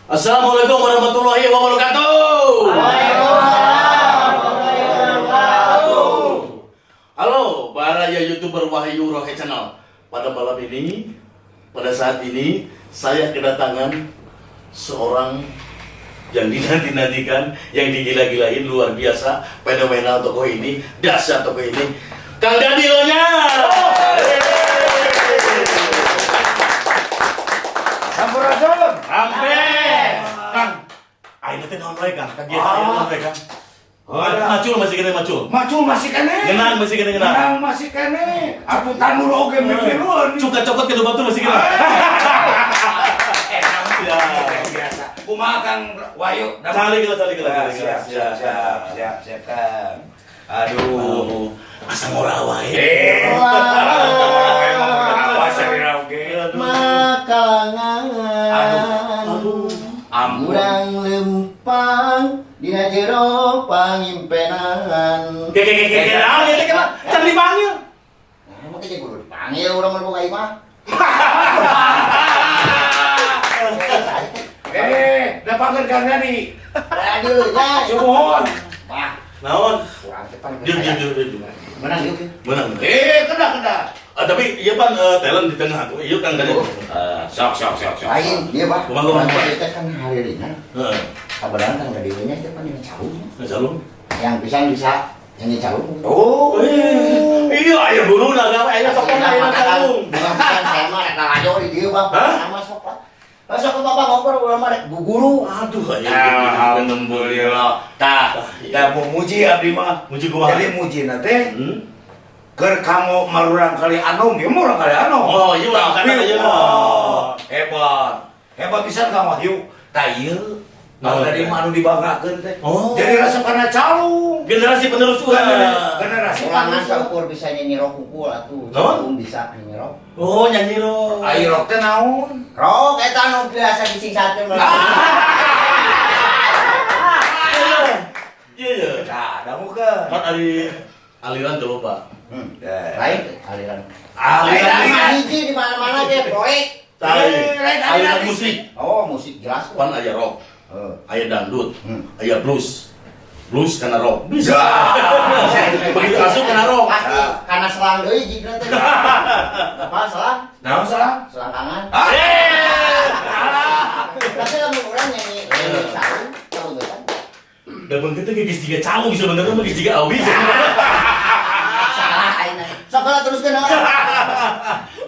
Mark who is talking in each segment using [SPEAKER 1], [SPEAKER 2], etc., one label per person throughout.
[SPEAKER 1] Assalamualaikum warahmatullahi wabarakatuh.
[SPEAKER 2] Waalaikumsalam warahmatullahi wabarakatuh.
[SPEAKER 1] Halo, para ya YouTuber Wahyu Rohe Channel. Pada malam ini, pada saat ini, saya kedatangan seorang yang dinanti-nantikan, yang digila-gilain, luar biasa, fenomenal tokoh ini, dahsyat tokoh ini, Kang Dadi Lonya.
[SPEAKER 2] Sampurasun.
[SPEAKER 1] Sampai, Kang. Ayeuna teh naon wae, Kang? Kegiatan ayeuna naon wae, Kang? Macul masih keneh macul.
[SPEAKER 2] Macul masih keneh.
[SPEAKER 1] Ngenang masih keneh ngenang.
[SPEAKER 2] Ngenang masih keneh. Atuh tanur oge mikiruan.
[SPEAKER 1] Cuka cokot ke batur masih keneh.
[SPEAKER 2] Enak
[SPEAKER 1] Ya.
[SPEAKER 2] biasa. Kumaha, Kang Wahyu?
[SPEAKER 1] Calik lah, calik lah,
[SPEAKER 2] Ah,
[SPEAKER 1] calik lah.
[SPEAKER 2] siap, siap, siap, siap, siap, Kang. Aduh.
[SPEAKER 1] Aduh, asa ngora wae.
[SPEAKER 2] Eh, emang apa salira oge?
[SPEAKER 3] Makalangan.
[SPEAKER 1] Aduh.
[SPEAKER 2] Ampun.
[SPEAKER 3] Urang lempang dina jero pangimpenan.
[SPEAKER 1] Ke ke ke ke ke, ah, ke ke ke, can dipanggil.
[SPEAKER 3] Nah, mah teh kudu dipanggil urang mah boga imah.
[SPEAKER 2] Eh, dapatkan Kang Dadi.
[SPEAKER 3] Radio nya.
[SPEAKER 2] Sumuhun.
[SPEAKER 3] Wah,
[SPEAKER 1] Naon?
[SPEAKER 3] urang teh pan.
[SPEAKER 1] Diam diam diam diam.
[SPEAKER 3] Menang yuk.
[SPEAKER 1] Menang. Menang.
[SPEAKER 2] Eh, kena kena.
[SPEAKER 1] Ah, tapi iya pan talent di tengah tuh. Iya, Kang Dadi.
[SPEAKER 3] Oh.
[SPEAKER 2] Eh, sok sok sok sok.
[SPEAKER 3] Lain, iya, Pak.
[SPEAKER 1] Kumaha, kumaha, kumaha?
[SPEAKER 3] Teh kan hari ini.
[SPEAKER 1] Heeh.
[SPEAKER 3] Kabeneran Kang Dadi nya teh pan dina calung.
[SPEAKER 1] Calung.
[SPEAKER 3] Yang pisan bisa nyanyi calung.
[SPEAKER 2] Oh.
[SPEAKER 1] Eh, iya aya guru na gawe aya tokoh aya calung.
[SPEAKER 3] Bukan bukan saya mah rek lalajo di dieu, Bang.
[SPEAKER 1] Hah?
[SPEAKER 3] Sama sok lah. Sok Bapak ngobrol urang mah rek bu guru.
[SPEAKER 1] Aduh, aya.
[SPEAKER 2] Alhamdulillah. Tah,
[SPEAKER 1] Ah, iya.
[SPEAKER 2] tah mau muji abdi mah.
[SPEAKER 1] Muji kumaha?
[SPEAKER 2] Jadi muji teh
[SPEAKER 1] Hmm?
[SPEAKER 2] keur kanggo marurang kali anom, ieu mah urang kali anom.
[SPEAKER 1] Oh, iya, urang
[SPEAKER 2] Tapi,
[SPEAKER 1] kali ayeuna.
[SPEAKER 2] wah, hebat. Hebat pisan Kang Wahyu. Tah ieu
[SPEAKER 1] Naon,
[SPEAKER 2] tadi
[SPEAKER 1] teh?
[SPEAKER 2] mah anu dibanggakeun teh.
[SPEAKER 1] Oh.
[SPEAKER 2] Jadi rasa kana calung.
[SPEAKER 1] Generasi penerus urang.
[SPEAKER 2] Generasi
[SPEAKER 3] Ulangan
[SPEAKER 2] penerus.
[SPEAKER 3] saukur bisa nyanyi rock hungkul atuh.
[SPEAKER 1] Naon?
[SPEAKER 3] Calung bisa nyanyi rock.
[SPEAKER 1] Oh, nyanyi rock.
[SPEAKER 2] Ai rock teh naon?
[SPEAKER 3] Rock eta nu biasa disingsatkeun mah.
[SPEAKER 1] Iya, iya.
[SPEAKER 2] Tah, dangukeun.
[SPEAKER 1] Kan ari aliran teu loba.
[SPEAKER 2] Eh.
[SPEAKER 3] Lain aliran.
[SPEAKER 1] Aliran
[SPEAKER 3] Lain
[SPEAKER 1] musik.
[SPEAKER 3] hiji di mana-mana ge poek.
[SPEAKER 1] Tai.
[SPEAKER 2] Lain
[SPEAKER 1] Aliran
[SPEAKER 2] aliran
[SPEAKER 1] musik.
[SPEAKER 3] Oh, musik jelas.
[SPEAKER 1] Pan aya rock,
[SPEAKER 3] Heeh.
[SPEAKER 1] aya dangdut,
[SPEAKER 3] Hmm.
[SPEAKER 1] aya blues. Blues karena rock. Bisa.
[SPEAKER 3] Bisa.
[SPEAKER 1] Begitu asup karena rock.
[SPEAKER 3] Pasti karena selang deui jigna teh. Apa selang?
[SPEAKER 2] Naon salah?
[SPEAKER 3] Selangkangan.
[SPEAKER 2] Ah.
[SPEAKER 1] Eh.
[SPEAKER 3] Tapi lamun urang nyanyi nyanyi calung, tahu teu kan?
[SPEAKER 1] Da beung teh geus jiga calung sebenarnya mah geus jiga awi.
[SPEAKER 3] Salah ayeuna. Sok heula teruskeun heula.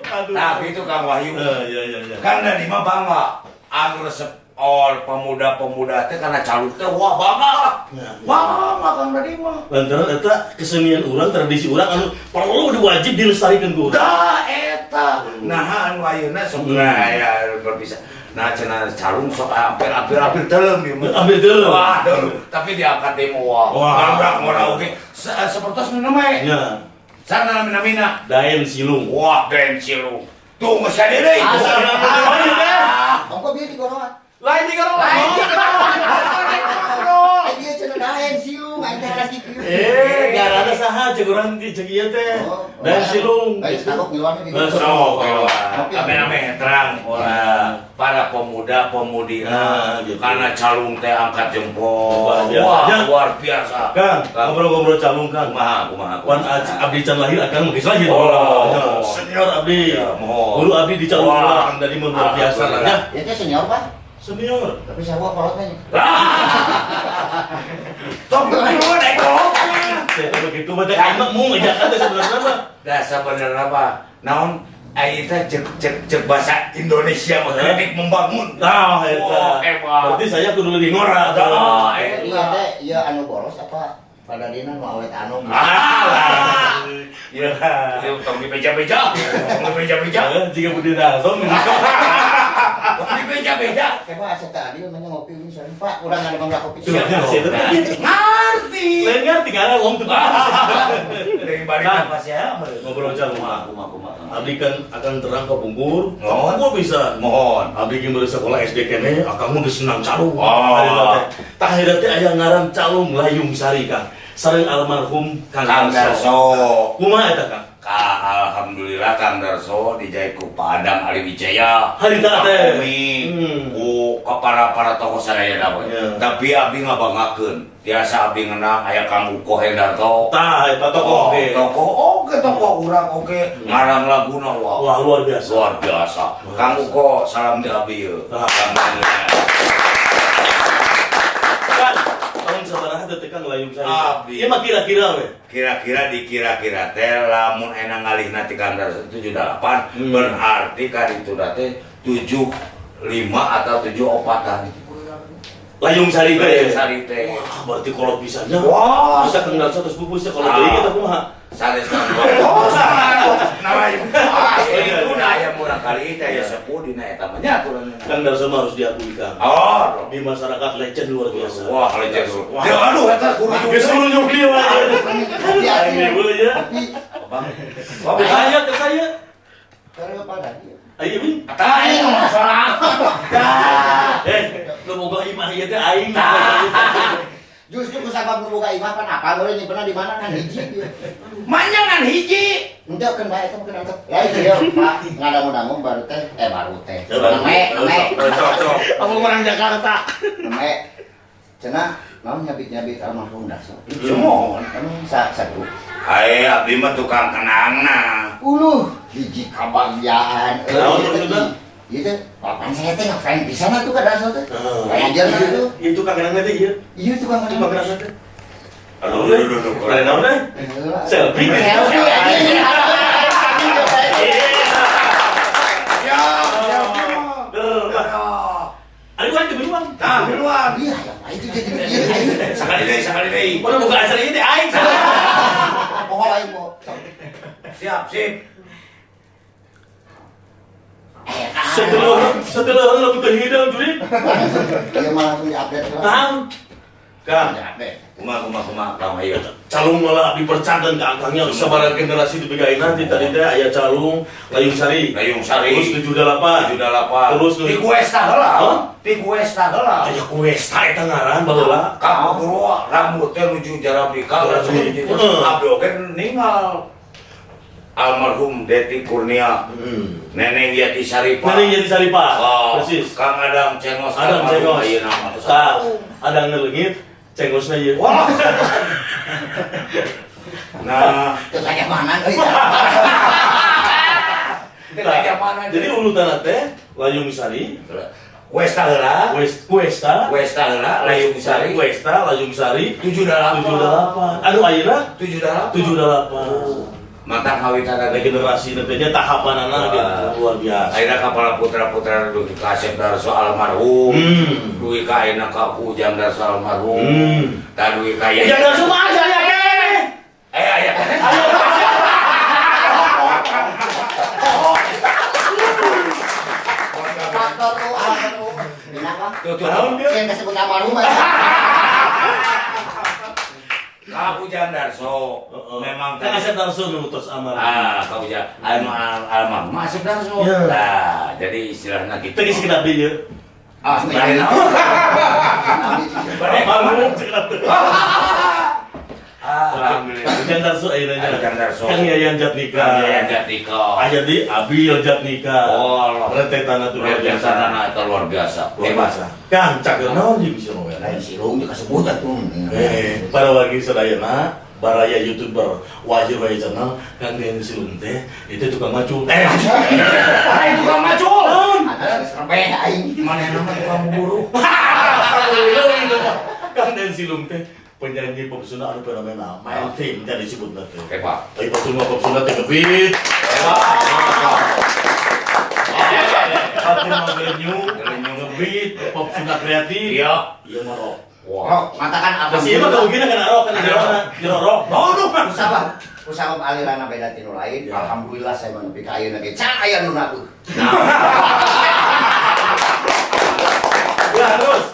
[SPEAKER 1] Aduh.
[SPEAKER 2] Nah, gitu Kang Wahyu.
[SPEAKER 1] Eh, iya iya iya.
[SPEAKER 2] Kang Dadi mah bangga. Anu resep all pemuda-pemuda teh karena calung teh wah bangga lah.
[SPEAKER 1] Ya, ya.
[SPEAKER 2] Bangga Kang Dadi mah.
[SPEAKER 1] Lantaran eta kesenian urang, tradisi urang anu perlu diwajib dilestarikan ku urang.
[SPEAKER 2] Dah eta. Nah, anu ayeuna sok aya berpisah. Nah, cenah calung sok hampir hampir hampir teuleum ieu mah.
[SPEAKER 1] Hampir teuleum.
[SPEAKER 2] Wah, teuleum. Tapi diangkat demo wah.
[SPEAKER 1] Wah.
[SPEAKER 2] Ngora ngora oge. Sepertos nu namanya.
[SPEAKER 1] Nya,
[SPEAKER 2] Sana namina-mina.
[SPEAKER 1] Daen Silung.
[SPEAKER 2] Wah, den silung. Tuh geus aya deui.
[SPEAKER 1] Ah,
[SPEAKER 3] Ongko bieu di goroan.
[SPEAKER 1] Lain di goroan.
[SPEAKER 3] Lain di goroan. Ai bieu cenah daen silung, aing teh haras kieu.
[SPEAKER 1] Eh, garana saha ceuk urang di ceuk ieu teh. Daen Silung.
[SPEAKER 3] Ayo tangkap ngiluan di
[SPEAKER 1] Eh,
[SPEAKER 2] Sok,
[SPEAKER 3] Oke.
[SPEAKER 2] ame-ame terang ora para pemuda-pemudi
[SPEAKER 1] Nah, gitu.
[SPEAKER 2] karena calung teh angkat jempol.
[SPEAKER 1] Luar biasa.
[SPEAKER 2] Wah,
[SPEAKER 1] Ya.
[SPEAKER 2] luar biasa.
[SPEAKER 1] Kang, ngobrol-ngobrol calung, Kang.
[SPEAKER 2] Kumaha, kumaha,
[SPEAKER 1] Wan
[SPEAKER 2] kumaha.
[SPEAKER 1] abdi can lahir akang geus lahir.
[SPEAKER 2] Oh.
[SPEAKER 1] Ya, senior abdi.
[SPEAKER 2] Ya, mohon.
[SPEAKER 1] Guru abdi di calung
[SPEAKER 2] Wah.
[SPEAKER 1] heula, Kang Dadi mah luar biasa lah ya.
[SPEAKER 3] Ya teh senior, Pak.
[SPEAKER 1] Senior.
[SPEAKER 3] Tapi sarua kolotnya.
[SPEAKER 2] Tong dulu naik kolot.
[SPEAKER 1] Saya teh begitu mah teh aing mah mau ngejakan teh sebenarnya mah.
[SPEAKER 2] Dah sebenarnya apa? Naon ai teh cek cek cek bahasa Indonesia mah kritik membangun.
[SPEAKER 1] Nah, eta.
[SPEAKER 2] Wah, hebat.
[SPEAKER 1] Berarti saya kudu lebih ngora.
[SPEAKER 2] Dah,
[SPEAKER 3] Iya
[SPEAKER 2] eta.
[SPEAKER 3] teh, iya anu boros apa pada dina nu awet anu.
[SPEAKER 2] Ah.
[SPEAKER 1] Iya.
[SPEAKER 2] Itu tong dibeja-beja. Tong dibeja-beja.
[SPEAKER 1] Eh, jika budi dasong.
[SPEAKER 2] Tong dibeja-beja.
[SPEAKER 3] Kayak Pak asa teh adil mah ngopi ini sering Pak, urang ada bangga kopi.
[SPEAKER 1] Tuh, ya, saya teh.
[SPEAKER 2] Ngerti.
[SPEAKER 1] Lain ngerti karena wong tuh.
[SPEAKER 2] Dari balik apa sih ya?
[SPEAKER 1] Ngobrol calung.
[SPEAKER 2] Kumaha kumaha.
[SPEAKER 1] Abdi kan akan terang ke Bungkur.
[SPEAKER 2] Mohon.
[SPEAKER 1] Bungkur bisa.
[SPEAKER 2] Mohon.
[SPEAKER 1] Abdi ge baru sekolah SD kene, akang mah geus senang calung.
[SPEAKER 2] Oh.
[SPEAKER 1] Harita teh. Tah harita teh aya ngaran Calung Layung Sari Kang. Sareng almarhum Kang
[SPEAKER 2] Kang
[SPEAKER 1] Darso.
[SPEAKER 2] Darso.
[SPEAKER 1] Kumaha eta Kang?
[SPEAKER 2] Ka alhamdulillah Kang Darso dijai ku Pak Adam Ali Wijaya.
[SPEAKER 1] Harita teh.
[SPEAKER 2] Kami ku ka para para tokoh sadaya we.
[SPEAKER 1] Ya.
[SPEAKER 2] Tapi abdi ngabanggakeun. Tiasa abdi ngenang aya Kang Uko Hendarto.
[SPEAKER 1] Tah eta tokoh oge.
[SPEAKER 2] Tokoh oge tokoh urang oge ngarang laguna wah.
[SPEAKER 1] Wah, luar biasa.
[SPEAKER 2] Luar biasa. Kang Uko salam di abdi yeuh.
[SPEAKER 1] Ah.
[SPEAKER 2] Alhamdulillah.
[SPEAKER 1] Kang, tahun sabaraha teh Kang Layung Sari?
[SPEAKER 2] Abdi.
[SPEAKER 1] Ieu mah kira-kira we.
[SPEAKER 2] Kira-kira dikira-kira teh lamun enak ngalihna ti Kang Darso 78 berarti kan itu teh 75 atau 74-an.
[SPEAKER 1] Layung Sari teh.
[SPEAKER 2] Layung Sari teh.
[SPEAKER 1] Wah, berarti kolot pisannya.
[SPEAKER 2] Wah.
[SPEAKER 1] Bisa Kang Darso terus pupusnya kalau
[SPEAKER 2] Ah.
[SPEAKER 1] deui kita kumaha?
[SPEAKER 2] Sanes tahun dua. Oh, salah. Nah, itu nah aya murah kali teh aya sepuh dina eta mah nya aturan.
[SPEAKER 1] Kang Darso mah harus diakui Kang.
[SPEAKER 2] Oh.
[SPEAKER 1] Di masyarakat legend luar biasa.
[SPEAKER 2] Wah, legend.
[SPEAKER 1] Wah.
[SPEAKER 2] Ya aduh eta kudu.
[SPEAKER 1] Geus nunjuk dia wae.
[SPEAKER 3] Tapi
[SPEAKER 1] Aing deui ya.
[SPEAKER 3] tapi
[SPEAKER 2] Wah,
[SPEAKER 1] Ke saya, ke saya.
[SPEAKER 3] karena pada dia.
[SPEAKER 1] Ayo Bin.
[SPEAKER 2] Eta aing masalah.
[SPEAKER 1] Eh, nu boga imah ieu teh aing.
[SPEAKER 3] Justru kusabab nu boga imah pan apa boleh nyimpenna di mana kan hiji dia.
[SPEAKER 2] Manya ngan hiji.
[SPEAKER 3] Henteu keun bae eta mah keun antep. Lain ieu Pak ngadangu-dangu baru teh baru teh.
[SPEAKER 1] Ya, baru.
[SPEAKER 3] Neme neme
[SPEAKER 2] Cocok.
[SPEAKER 1] Kamu orang Jakarta.
[SPEAKER 3] neme. Cenah naon nyabit-nyabit almarhum Darso.
[SPEAKER 2] Semua.
[SPEAKER 3] Emang sa satu.
[SPEAKER 2] Hai, abdi mah tukang kenangna.
[SPEAKER 3] Uluh, hiji kabagjaan.
[SPEAKER 1] Naon maksudna?
[SPEAKER 3] Ieu teh papan saya teh ngefans pisan atuh ka Darso teh.
[SPEAKER 1] Heeh.
[SPEAKER 3] Kayak tuh.
[SPEAKER 1] Itu Kang Kenang teh ieu.
[SPEAKER 3] Iya tukang
[SPEAKER 1] Itu Kang Kenang teh. Aduh,
[SPEAKER 2] Aduh, aduh, aduh, aduh.
[SPEAKER 1] Ada naon teh? Selfie.
[SPEAKER 3] Selfie anjing.
[SPEAKER 2] Ya, selfie mah.
[SPEAKER 1] Ber.
[SPEAKER 2] Ya.
[SPEAKER 1] Ayo kan duluan.
[SPEAKER 2] Nah, duluan.
[SPEAKER 3] Iya, ya itu jadi ieu aing.
[SPEAKER 2] Sekali deui, sekali deui.
[SPEAKER 1] Udah buka acara ini teh aing.
[SPEAKER 3] Pokok aing mau.
[SPEAKER 2] Siap, sip.
[SPEAKER 1] Setelah setelah lu teu hidang juri.
[SPEAKER 3] Iya mah langsung diupdate lah.
[SPEAKER 1] Kang. Kang.
[SPEAKER 3] Diupdate.
[SPEAKER 2] Kumaha kumaha kumaha Kang ayo.
[SPEAKER 1] Calung malah dipercanten ke akangnya sabaraha generasi dipegain nanti tadi teh aya Calung Layung Sari.
[SPEAKER 2] Layung Sari.
[SPEAKER 1] Terus 78.
[SPEAKER 2] 78.
[SPEAKER 1] Terus
[SPEAKER 2] ti Kuesta heula.
[SPEAKER 1] Hah?
[SPEAKER 2] Ti Kuesta heula.
[SPEAKER 1] Aya Kuesta eta ngaran baheula.
[SPEAKER 2] Kang guru rambut teh nuju jarabika.
[SPEAKER 1] Jarabika. Heeh.
[SPEAKER 2] Abdi oge ninggal. Almarhum Deti Kurnia, Neneng Yati Saripah.
[SPEAKER 1] Neneng Yati Saripah.
[SPEAKER 2] Oh,
[SPEAKER 1] Persis.
[SPEAKER 2] Kang Adam Cengos.
[SPEAKER 1] Adam
[SPEAKER 2] almarhum
[SPEAKER 1] Cengos.
[SPEAKER 2] ayeuna mah tos.
[SPEAKER 1] Tah, Adang leungit, cengosna ieu.
[SPEAKER 2] Wah. Nah,
[SPEAKER 3] Teu kanyamanan euy.
[SPEAKER 2] teu kanyamanan.
[SPEAKER 1] Jadi urutan teh Layung Sari,
[SPEAKER 2] Kuesta heula,
[SPEAKER 1] Kuesta,
[SPEAKER 2] Kuesta heula, Layung Sari,
[SPEAKER 1] Kuesta, Layung Sari,
[SPEAKER 2] 78.
[SPEAKER 1] 78. Aduh ayeuna
[SPEAKER 2] 78.
[SPEAKER 1] 78.
[SPEAKER 2] Mantan kawitan
[SPEAKER 1] Ada generasi nantinya tahapan anak gitu luar biasa.
[SPEAKER 2] Akhirnya kapala putra-putra dugi ka Asep Darso almarhum, dugi ka ayeuna ka Ujang Darso almarhum, tah dugi ka
[SPEAKER 1] Ya Darso mah aya ya keneh.
[SPEAKER 2] Eh aya keneh.
[SPEAKER 3] Faktor U, faktor U. Kenapa?
[SPEAKER 2] Tuh tuh.
[SPEAKER 1] Naon dia?
[SPEAKER 3] Yang disebut almarhum.
[SPEAKER 2] Ka Ujang Darso
[SPEAKER 1] Heeh.
[SPEAKER 2] memang
[SPEAKER 1] Kan Asep Darso nu tos amarhum.
[SPEAKER 2] Ah, ka Ujang anu almarhum Asep Darso.
[SPEAKER 1] Ya.
[SPEAKER 2] Nah, jadi istilahnya gitu.
[SPEAKER 1] Teu geus kenapa ieu?
[SPEAKER 3] Ah,
[SPEAKER 2] Bade naon? Bade
[SPEAKER 1] Almarhum cek teu.
[SPEAKER 2] Alhamdulillah.
[SPEAKER 1] Ujang Darso ayeuna nya.
[SPEAKER 2] Ujang Darso.
[SPEAKER 1] Kang Yayan Jatnika.
[SPEAKER 2] Kang Yayan Jatnika.
[SPEAKER 1] Aya di Abil Jatnika.
[SPEAKER 2] Oh,
[SPEAKER 1] rentetanna tuh luar biasa.
[SPEAKER 2] Rentetanana eta luar biasa.
[SPEAKER 1] Luar biasa. Kang cager naon jeung si Roel?
[SPEAKER 3] Lain sirung juga sebut atuh.
[SPEAKER 1] Para wargi sadayana, baraya YouTuber Wahyu Raya Channel, Kang Den Silung teh itu tukang macul.
[SPEAKER 2] Aing tukang macul.
[SPEAKER 3] Atas rebeh aing.
[SPEAKER 2] Mana nama tukang buru?
[SPEAKER 1] Kang Den Silung teh penyanyi pop Sunda anu fenomenal, main tim teh disebutna teh.
[SPEAKER 2] Hebat.
[SPEAKER 1] Tapi batur mah pop Sunda teh ngebit.
[SPEAKER 2] Hebat.
[SPEAKER 1] Batur mah gelenyu, ngebit, pop Sunda kreatif.
[SPEAKER 2] Iya.
[SPEAKER 1] Iya mah rock.
[SPEAKER 2] Wah.
[SPEAKER 3] Matakan
[SPEAKER 1] Masih ieu mah kaugina kana rock kana jero jero rock. Oh, duh.
[SPEAKER 3] Kusabab, kusabab aliranna beda tinu lain.
[SPEAKER 1] Ya.
[SPEAKER 3] Alhamdulillah saya mah nepi ka ayeuna ge can aya nu nabuh.
[SPEAKER 1] Ya terus.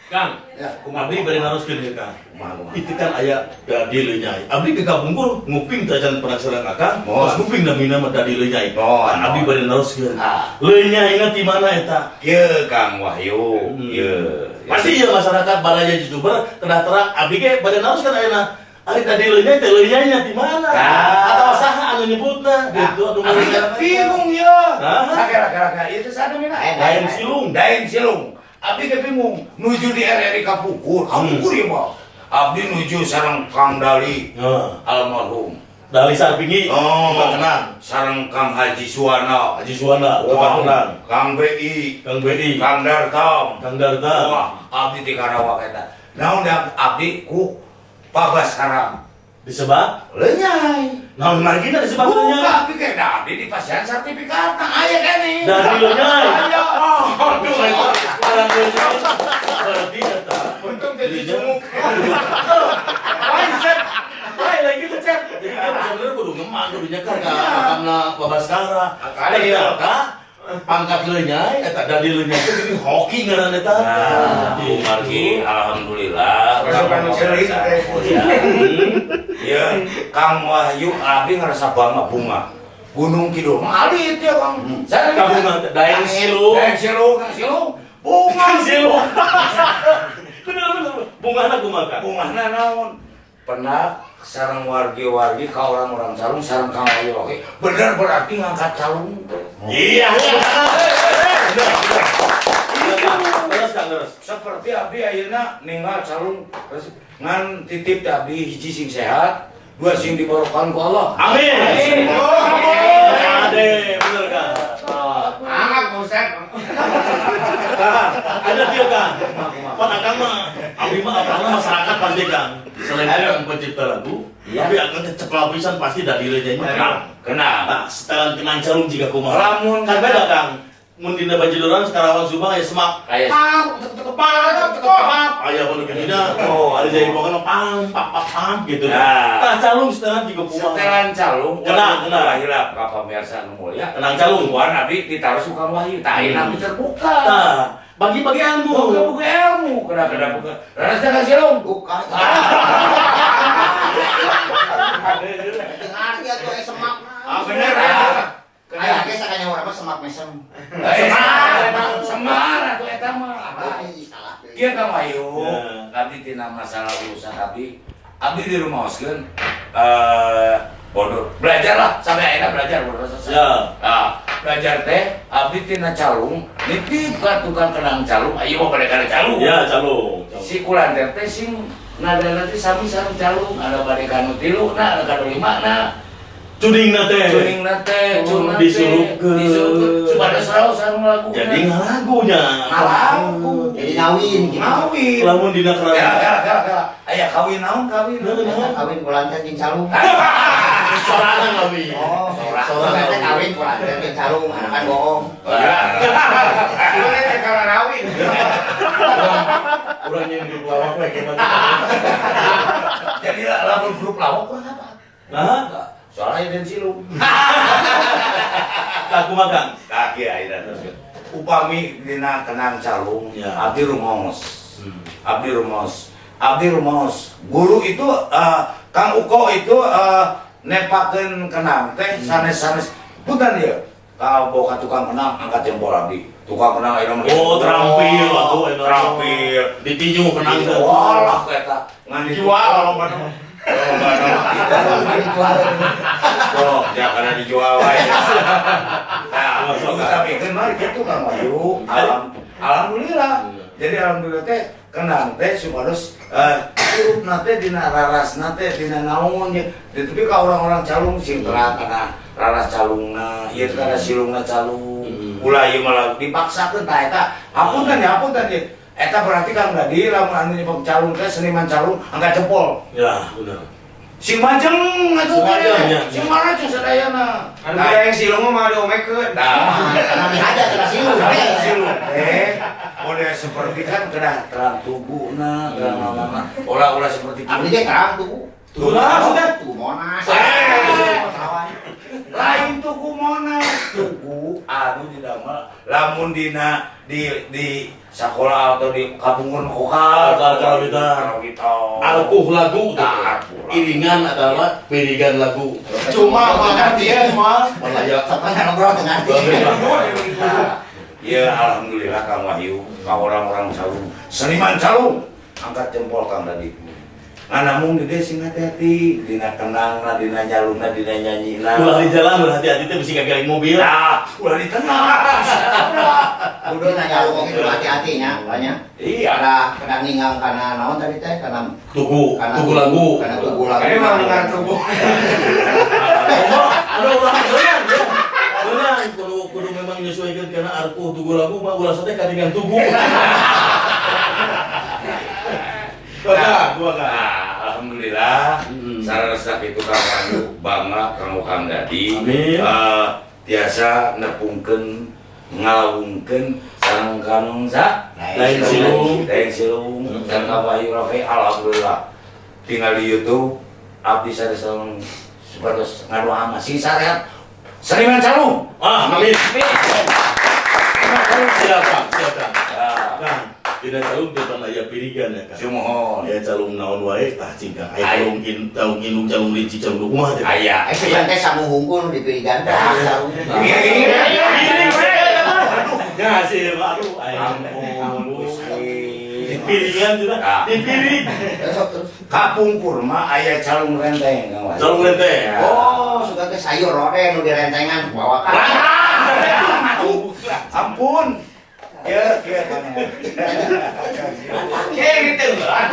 [SPEAKER 1] Kang,
[SPEAKER 3] Ya.
[SPEAKER 1] abdi bade naroskeun ya, Kang.
[SPEAKER 2] Kumaha, kumaha?
[SPEAKER 1] Itu kan aya Dadi Lenyai. Abdi ke kapungkur nguping teh can pernah sareng Akang,
[SPEAKER 2] Mohon.
[SPEAKER 1] terus nguping namina mah Dadi Lenyai.
[SPEAKER 2] Mohon,
[SPEAKER 1] Nah, abdi
[SPEAKER 2] mohon.
[SPEAKER 1] bade naroskeun.
[SPEAKER 2] Ah.
[SPEAKER 1] Lenyai na ti mana eta?
[SPEAKER 2] Ye Kang Wahyu, ye.
[SPEAKER 1] Pasti ya masyarakat baraya YouTuber kedah terang abdi ge bade naroskeun ayeuna. Ari Dadi Lenyai teh lenyainya ti mana?
[SPEAKER 2] Ah.
[SPEAKER 1] Atau saha anu nyebutna gitu anu
[SPEAKER 2] Abdi
[SPEAKER 1] ngaranna.
[SPEAKER 2] bingung ya.
[SPEAKER 1] Ah.
[SPEAKER 2] Sakira-kira itu sada mina.
[SPEAKER 1] Lain silung.
[SPEAKER 2] Daeng silung. Abdi ge bingung nuju di RRI Kapungkur. Kapungkur ya mah. Abdi nuju sareng Kang Dali
[SPEAKER 1] Heeh.
[SPEAKER 2] almarhum.
[SPEAKER 1] Dali Sarpingi,
[SPEAKER 2] Oh.
[SPEAKER 1] tukang kenang.
[SPEAKER 2] Sareng Kang Haji Suwana.
[SPEAKER 1] Haji Suwana, tukang kenang.
[SPEAKER 2] Kang BI,
[SPEAKER 1] Kang BI,
[SPEAKER 2] Kang Dartam.
[SPEAKER 1] Kang Darta.
[SPEAKER 2] Wah, abdi di Karawang eta. Naon da abdi ku Pabaskara.
[SPEAKER 1] Disebab
[SPEAKER 2] Lenyai.
[SPEAKER 1] naon margina disebab
[SPEAKER 2] Buka
[SPEAKER 1] lenyai?
[SPEAKER 2] abdi ge da abdi di pasien sertifikat nah aya keneh.
[SPEAKER 1] Dari lenyai.
[SPEAKER 2] Aya.
[SPEAKER 1] Aduh, eta orang lenyai. Berarti eta.
[SPEAKER 4] Untung jadi cunguk.
[SPEAKER 1] Lain, Sep. Lain lagi gitu, Sep. Jadi dia sebenarnya kudu ngemang, kudu nyekar ka makamna Pabaskara.
[SPEAKER 4] Kali ya.
[SPEAKER 1] Ternyata pangkat lenyai eta Dadi Lenyai itu jadi hoki ngaran eta.
[SPEAKER 2] Nah,
[SPEAKER 1] Gitu.
[SPEAKER 2] margi alhamdulillah.
[SPEAKER 4] Pasukan seri, teh.
[SPEAKER 2] Ya, Kang Wahyu abdi ngerasa bangga bunga. Gunung Kidul mah alit ya, Kang. Saya
[SPEAKER 1] Kabungan teh Daeng Silung.
[SPEAKER 2] Daeng Silung, Kang Silung. Bunga
[SPEAKER 1] Silung. Bener bener. Bungana kumaha?
[SPEAKER 2] Bungahna naon? Pernah sareng wargi-wargi ka orang-orang calung sareng Kang Wahyu oke. Bener berarti ngangkat calung teh.
[SPEAKER 1] Iya. Bener, bener. Terus Kang, terus.
[SPEAKER 2] Seperti abdi ayeuna ninggal calung terus ngan titip teh abdi hiji sing sehat, dua sing dibarokan ku Allah.
[SPEAKER 1] Amin.
[SPEAKER 2] Amin.
[SPEAKER 1] Ade, bener Kang.
[SPEAKER 4] Angkat Ustaz.
[SPEAKER 1] Kang, ada dia Kang. Pan akang mah, abdi mah apalna masyarakat pasti Kang. Selain akang pencipta lagu,
[SPEAKER 2] Iya.
[SPEAKER 1] tapi akang teh cepla pisan pasti dari lenyai mah kenang.
[SPEAKER 2] Kenal.
[SPEAKER 1] Nah, setelan kenang calung jiga kumaha.
[SPEAKER 2] Lamun
[SPEAKER 1] kan beda Kang. Mun dina Bajidoran Karawang Subang aya semak.
[SPEAKER 2] Aya.
[SPEAKER 1] Pam, tek tek pam, tek pam. Aya panu gini
[SPEAKER 2] Oh.
[SPEAKER 1] ada jaipongan pam pam pam pam gitu.
[SPEAKER 2] Nah.
[SPEAKER 1] Tah calung setelan jiga kumaha.
[SPEAKER 2] Setelan calung
[SPEAKER 1] Kenang, kenang.
[SPEAKER 2] ulah hilap ka pamirsa nu mulia.
[SPEAKER 1] Kenang calung.
[SPEAKER 2] Wah, abdi ditaruh ku Kang Wahyu. Tah ayeuna abdi terbuka.
[SPEAKER 1] Tah, bagi-bagi ilmu.
[SPEAKER 2] Buka-buka ilmu, kena-kena buka. Raras teh Kang Silung.
[SPEAKER 3] Buka. Dengar dia tuh semak.
[SPEAKER 2] Ah, bener ah.
[SPEAKER 3] Aya ge sakanya urang mah semak mesem.
[SPEAKER 2] Semar, semar atuh eta mah.
[SPEAKER 3] Ai salah.
[SPEAKER 2] Kieu Kang Wahyu,
[SPEAKER 1] Ya.
[SPEAKER 2] abdi tina masalah urusan abdi, abdi dirumaoskeun bodoh. Belajar lah sampai akhirnya belajar bodoh selesai.
[SPEAKER 1] Ya.
[SPEAKER 2] Nah, belajar teh abdi tina calung, nitip ka tukang kenang calung, ayo mah pada kana calung.
[SPEAKER 1] Ya, calung.
[SPEAKER 2] Si kulanter teh sing nadana teh sami sareng calung, ada bade kanu tilu na, ada kanu lima na.
[SPEAKER 1] Cuningna teh.
[SPEAKER 2] Cuningna teh, cuningna teh.
[SPEAKER 1] Disurupkeun.
[SPEAKER 2] Disurupkeun. Supados raos sareng laguna.
[SPEAKER 1] Jadi ngalagunya.
[SPEAKER 2] Ngalagu.
[SPEAKER 3] Jadi ngawin gitu.
[SPEAKER 2] Ngawin.
[SPEAKER 1] Lamun dina
[SPEAKER 2] Kela,
[SPEAKER 1] kerana.
[SPEAKER 2] kela, kela, kela. Aya kawin naon kawin?
[SPEAKER 1] Naon, naon?
[SPEAKER 3] Kawin kulanter jeung calung.
[SPEAKER 1] Sorangan kawin.
[SPEAKER 3] Oh,
[SPEAKER 2] Sorangan.
[SPEAKER 3] sorangan teh kawin kulanter jeung calung, anakan bohong.
[SPEAKER 4] Sebenarnya teh karawin.
[SPEAKER 1] Urang nyen grup lawak we gimana.
[SPEAKER 2] Jadi lamun grup lawak kurang apa?
[SPEAKER 1] Nah,
[SPEAKER 2] Soalnya dan silung.
[SPEAKER 1] aku makan.
[SPEAKER 2] Kaki akhirnya terus. Upami dina kenang calung,
[SPEAKER 1] Ya.
[SPEAKER 2] abdi rumaos. Abdi rumaos. Abdi rumaos. Guru itu Kang Uko itu nepakeun kenang teh sanes-sanes punten ieu. Ka boga tukang kenang angkat jempol abdi. Tukang kenang ayeuna mah.
[SPEAKER 1] Oh, terampil atuh enak.
[SPEAKER 2] Terampil.
[SPEAKER 1] Ditinju kenang teh.
[SPEAKER 2] Walah eta ngan
[SPEAKER 4] Jual lomba dong.
[SPEAKER 3] Dijual.
[SPEAKER 2] Oh, ya karena dijual wae. Nah, tapi kan mah kitu Kang Wahyu. Alhamdulillah. Jadi alhamdulillah teh kenang teh supados hirupna teh dina rarasna teh dina naon ya. Tapi ka orang-orang calung sing terang kana raras calungna, ieu teh kana silungna calung. Ulah ieu malah dipaksakeun tah eta. Hapunten ya, hapunten ya. Eta berarti Kang Dadi lamun anu nyebab calung teh seniman calung angkat jempol.
[SPEAKER 1] Ya, bener.
[SPEAKER 2] Sing majeng atuh
[SPEAKER 1] Sing majeng, ya.
[SPEAKER 2] Sing marajeng sadayana.
[SPEAKER 4] Anu yang silung mah diomekeun.
[SPEAKER 2] Nah,
[SPEAKER 3] Karena dihajar kena silung.
[SPEAKER 2] silung teh model seperti kan kedah terang tubuhna, terang naonna. Olah-olah seperti
[SPEAKER 3] Abdi ge terang tuh.
[SPEAKER 1] Tuh lah, sudah.
[SPEAKER 3] Tuh Monas.
[SPEAKER 2] Lain tugu Monas, tugu ada anu didamel lamun dina di sekolah atau di kampung vokal.
[SPEAKER 1] Vokal karawitan.
[SPEAKER 2] Karawitan.
[SPEAKER 1] Arpuh lagu gitu.
[SPEAKER 2] Nah, arpuh lagu.
[SPEAKER 1] Iringan adalah piringan lagu.
[SPEAKER 4] Cuma makan dia semua.
[SPEAKER 1] Malah ya.
[SPEAKER 3] Sok kan ngobrol dengan
[SPEAKER 2] Ya alhamdulillah, Kang Wahyu, ka orang-orang calung, seniman calung, angkat jempol Kang tadi. Ngan di dieu sing hati-hati, dina kendangna, dina nyalungna, dina nyanyina.
[SPEAKER 1] Ulah di jalan berhati-hati teh bisi kagaring mobil.
[SPEAKER 2] Nah, ulah di tengah.
[SPEAKER 3] Udah nanya lu ngomong itu hati-hati nya, banyak.
[SPEAKER 2] Iya.
[SPEAKER 3] Kada kada ninggang kana naon tadi teh, kana
[SPEAKER 1] Tugu,
[SPEAKER 3] kana
[SPEAKER 1] tugu lagu.
[SPEAKER 3] Kana tugu lagu.
[SPEAKER 4] Ini mah dengar tubuh.
[SPEAKER 1] Oh, ada orang beunang ya. Beunang kudu kudu memang menyesuaikan karena arpuh tugu lagu mah ulah sate katingan tugu. Nah, gua kan.
[SPEAKER 2] Nah, alhamdulillah. Sarana itu Kang Wahyu bangga kanggo Kang Dadi.
[SPEAKER 1] Amin.
[SPEAKER 2] Tiasa nepungkeun, ngalawungkeun sareng Kang sa
[SPEAKER 1] Daeng Silung.
[SPEAKER 2] Daeng Silung dan Kang Wahyu Rofi, alhamdulillah. Tinggal di YouTube abdi sareng supados ngadoa mah sing sarehat seniman calung.
[SPEAKER 1] Ah, amin. Siap, Kang, siap, Kang.
[SPEAKER 2] Ya,
[SPEAKER 1] Kang, dina calung depan aya pirigan ya, Kang.
[SPEAKER 2] sumuhun.
[SPEAKER 1] Ya calung naon wae tah cing Kang. Aya
[SPEAKER 2] Aya.
[SPEAKER 1] calung in, calung indung, calung linci, calung kumaha teh?
[SPEAKER 2] Aya.
[SPEAKER 3] Eh sugan teh samu hungkul di pirigan teh calung.
[SPEAKER 1] Piring saya ya sih, aduh,
[SPEAKER 2] Ampun, Gusti.
[SPEAKER 1] Di piringan juga,
[SPEAKER 2] Ah.
[SPEAKER 1] di piring.
[SPEAKER 3] Besok terus.
[SPEAKER 2] Kapungkur mah aya calung renteng, Kang Wahyu.
[SPEAKER 1] Calung renteng.
[SPEAKER 2] Ya.
[SPEAKER 3] Oh, sugan teh sayur rode nu direntengan bawa ka.
[SPEAKER 2] Ampun. Ya, ya.
[SPEAKER 4] Kayak gitu lah.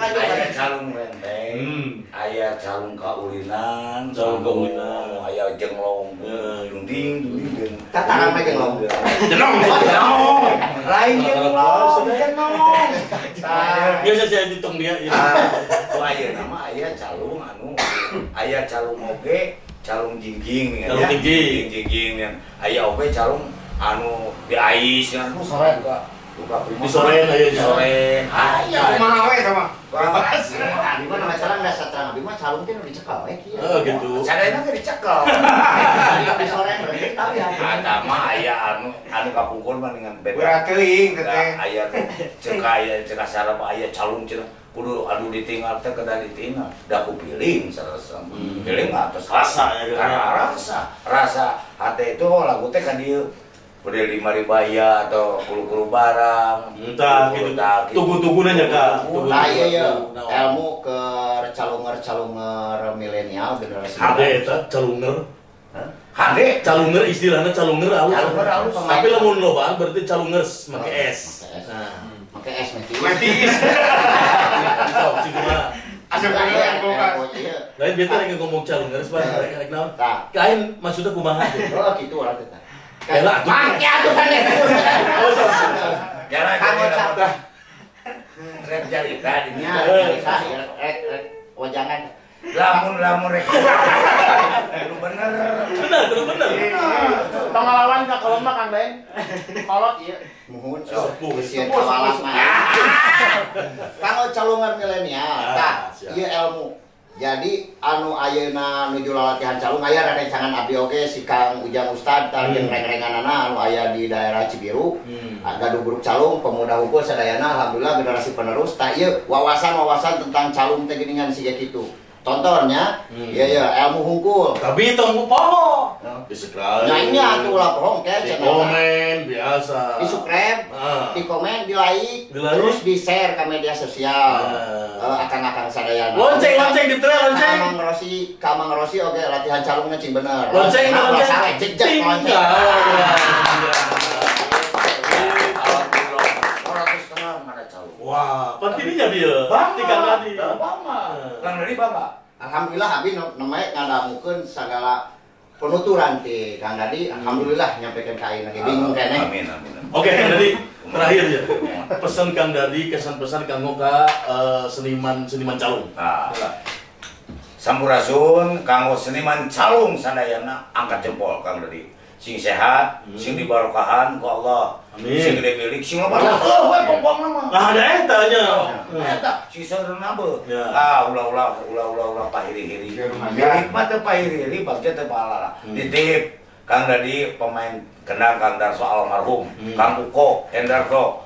[SPEAKER 2] Aya calung renteng, aya calung kaulinan,
[SPEAKER 1] Calung kaulinan.
[SPEAKER 2] Aya jenglong, ding ding ding.
[SPEAKER 3] Tataran mah jenglong.
[SPEAKER 1] Jenong.
[SPEAKER 2] Jenong, lain jenglong, jenong.
[SPEAKER 1] Biasa saya ditong dia. Ya.
[SPEAKER 2] Ah, oh aya nama aya calung anu, aya calung oge, calung jingjing nih.
[SPEAKER 1] Calung jingjing.
[SPEAKER 2] Jingjing nih. Aya oge calung anu di ais anu
[SPEAKER 3] Soren.
[SPEAKER 2] Buka, buka
[SPEAKER 1] Di soren aya.
[SPEAKER 2] Di soren. Aya.
[SPEAKER 4] Kumaha we sama.
[SPEAKER 3] Abi mah nama calung da satrang abi mah calung teh nu dicekel we kieu.
[SPEAKER 1] Oh, gitu.
[SPEAKER 2] Sadayana ge dicekel.
[SPEAKER 3] Di soren berarti tahu ya.
[SPEAKER 2] Ada mah aya anu anu kapungkur mah dengan beda.
[SPEAKER 4] Berat teuing teh.
[SPEAKER 2] Nah, aya nu cek aya cek sarap aya calung cenah kudu anu ditinggal teh kedah ditinggal. Da ku piling sarasa. Piling mah atas
[SPEAKER 1] Rasa ya, gitu.
[SPEAKER 2] Karena rasa, rasa hate itu lagu teh ka dieu. Udah lima ribaya atau kulu-kulu barang.
[SPEAKER 1] Entah gitu.
[SPEAKER 2] Tah, gitu.
[SPEAKER 1] Tugu-tugu nanya Kak. Tugu-tugu.
[SPEAKER 3] Nah, iya iya
[SPEAKER 1] Naon?
[SPEAKER 3] ilmu ke calunger-calunger milenial generasi
[SPEAKER 1] Hade
[SPEAKER 3] muda.
[SPEAKER 1] eta calunger.
[SPEAKER 2] Hade.
[SPEAKER 1] Calunger istilahnya calunger alus.
[SPEAKER 2] Calunger alus.
[SPEAKER 1] Tapi lamun lobaan berarti calungers make S.
[SPEAKER 3] Make S.
[SPEAKER 1] Nah,
[SPEAKER 3] Make S mati.
[SPEAKER 4] Mati.
[SPEAKER 1] sok sih kumaha.
[SPEAKER 4] Asup dulu yang kulkas.
[SPEAKER 3] Iya.
[SPEAKER 1] Lain biasa lagi ngomong calungers Pak, rek rek naon?
[SPEAKER 3] Tah.
[SPEAKER 1] Kain maksudnya kumaha tuh?
[SPEAKER 3] Oh gitu orang teh.
[SPEAKER 1] Elah, atuh.
[SPEAKER 3] Mangke atuh kan ya.
[SPEAKER 1] Oh, sok sok, sok.
[SPEAKER 2] Jalan
[SPEAKER 3] Kanggo
[SPEAKER 2] jadi rek carita di
[SPEAKER 3] Nya,
[SPEAKER 2] dinya.
[SPEAKER 3] rek rek wajangan.
[SPEAKER 2] Lamun lamun rek. Kudu bener.
[SPEAKER 1] Bener, bener, bener.
[SPEAKER 5] Tong ngalawan ka kolot mah Kang Daeng. Kolot ieu.
[SPEAKER 3] Muhun
[SPEAKER 1] Sepuh.
[SPEAKER 3] sieun
[SPEAKER 5] Sepuh,
[SPEAKER 3] kawalas
[SPEAKER 5] sepuh.
[SPEAKER 3] mah. Kanggo calunger milenial,
[SPEAKER 1] Ah,
[SPEAKER 3] tah
[SPEAKER 1] siap.
[SPEAKER 3] ieu ilmu. Jadi anu ayeuna nuju latihan calung aya rerencangan abdi oge si Kang Ujang Ustad tah jeung reng-renganana anu aya di daerah Cibiru. Gaduh grup calung pemuda hukum sadayana, alhamdulillah generasi penerus tah ieu wawasan-wawasan tentang calung teh geuningan siga kitu. Tontonnya, iya iya ilmu hungkul.
[SPEAKER 1] Tapi tong poho.
[SPEAKER 3] No.
[SPEAKER 1] Di subscribe.
[SPEAKER 3] Nah ini atuh ulah bohong ke
[SPEAKER 1] Di
[SPEAKER 3] cenah.
[SPEAKER 1] komen biasa.
[SPEAKER 3] Di subscribe,
[SPEAKER 1] Ah.
[SPEAKER 3] di komen, di like,
[SPEAKER 1] Di like.
[SPEAKER 3] terus di share ke media sosial.
[SPEAKER 1] Ah.
[SPEAKER 3] Akang-akang sadayana.
[SPEAKER 1] Lonceng, lonceng di trail, lonceng.
[SPEAKER 3] Kamang Rosi, Kamang Rosi oke latihan calungnya cing bener.
[SPEAKER 1] Lonceng,
[SPEAKER 3] Nah,
[SPEAKER 1] lonceng.
[SPEAKER 3] salah jejak lonceng.
[SPEAKER 1] Tinggal.
[SPEAKER 2] Alhamdulillah. 250 mana calung.
[SPEAKER 1] Wah, pantininya dia.
[SPEAKER 2] Bangga.
[SPEAKER 1] Tinggal tadi.
[SPEAKER 2] Bangga. Kang Dadi bangga.
[SPEAKER 3] Alhamdulillah abi namanya ngadamukeun segala penuturan ti Kang Dadi, alhamdulillah nyampekeun ka ayeuna ge bingung keneh.
[SPEAKER 2] Amin amin. Amin.
[SPEAKER 1] Oke, Kang Dadi, terakhir ya. Pesan Kang Dadi, kesan-pesan kanggo ka seniman seniman calung.
[SPEAKER 2] Nah. Sampurasun kanggo seniman calung sadayana, angkat jempol Kang Dadi. Sing sehat, sing dibarokahan ku Allah.
[SPEAKER 1] Amin.
[SPEAKER 2] Sing gede milik, sing loba heuh we pongpong mah.
[SPEAKER 1] Nah, ada eta nya.
[SPEAKER 2] Eta sing seureuna beuh.
[SPEAKER 1] Ya.
[SPEAKER 2] Ah, ulah ulah ulah ulah ulah pahiri-hiri.
[SPEAKER 4] Ya, lumayan.
[SPEAKER 2] Milik mah teu pahiri-hiri, bagja teu pahala. Titip Kang Dadi pemain kendang Kang Darso almarhum, Kang Uko, Hendarto,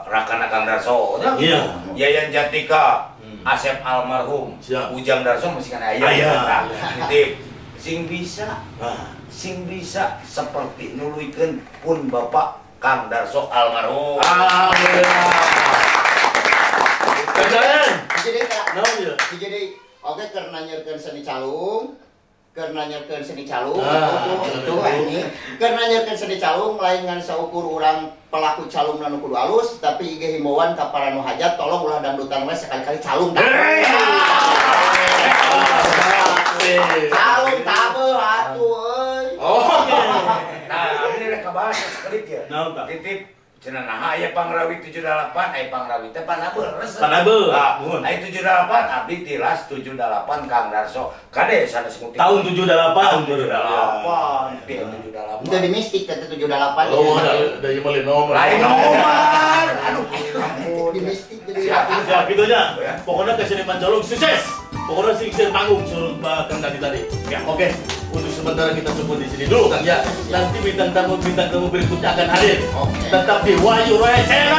[SPEAKER 2] Rakana Kang Darso, ya.
[SPEAKER 1] Iya.
[SPEAKER 2] Yayan Jatika, Asep almarhum,
[SPEAKER 1] Siap.
[SPEAKER 2] Ujang Darso masih kan aya.
[SPEAKER 1] Aya.
[SPEAKER 2] Nah, titip sing bisa
[SPEAKER 1] Nah,
[SPEAKER 2] sing bisa seperti nuluykeun pun Bapak Kang Darso almarhum.
[SPEAKER 1] Alhamdulillah. Kang Daeng.
[SPEAKER 3] Hiji deui, Kak.
[SPEAKER 1] Naon ieu?
[SPEAKER 3] Hiji deui. Oke, keur nanyakeun seni calung, keur nanyakeun seni calung,
[SPEAKER 1] Ah,
[SPEAKER 3] itu ini. Keur nanyakeun seni calung lain ngan saukur urang pelaku calung nu kudu alus, tapi ieu himbauan ka para nu hajat tolong ulah dangdutan we, sekali-kali calung.
[SPEAKER 1] Hey!
[SPEAKER 3] Calung tabeuh atuh euy.
[SPEAKER 1] Oh.
[SPEAKER 2] Nah, abdi rek kabahas sakedik ya.
[SPEAKER 1] Naon tah?
[SPEAKER 2] Titip cenah naha aya pangrawit 78, aya pangrawit teh panabeul resep.
[SPEAKER 1] Panabeul,
[SPEAKER 2] Nah,
[SPEAKER 1] nuhun.
[SPEAKER 2] aya 78 abdi tilas 78 Kang Darso. Kade sanes ngutik.
[SPEAKER 1] Tahun 78.
[SPEAKER 2] Tahun 78, ti 78.
[SPEAKER 3] Itu di mistik teh 78.
[SPEAKER 1] Oh, da ieu mah lain nomor.
[SPEAKER 2] Lain nomor. Aduh, ampun.
[SPEAKER 3] Di mistik jadi.
[SPEAKER 2] Siap.
[SPEAKER 1] Siap, gitu aja.
[SPEAKER 2] Ya.
[SPEAKER 1] Pokoknya kesenian calung sukses. Pokoknya sing sing panggung suruh Pak Kang Dadi tadi.
[SPEAKER 2] Ya.
[SPEAKER 1] Oke, untuk sementara kita cukup di sini dulu, Kang, ya. Nanti bintang tamu berikutnya akan hadir.
[SPEAKER 3] Oke.
[SPEAKER 1] Tetap di Wahyu Roy Channel.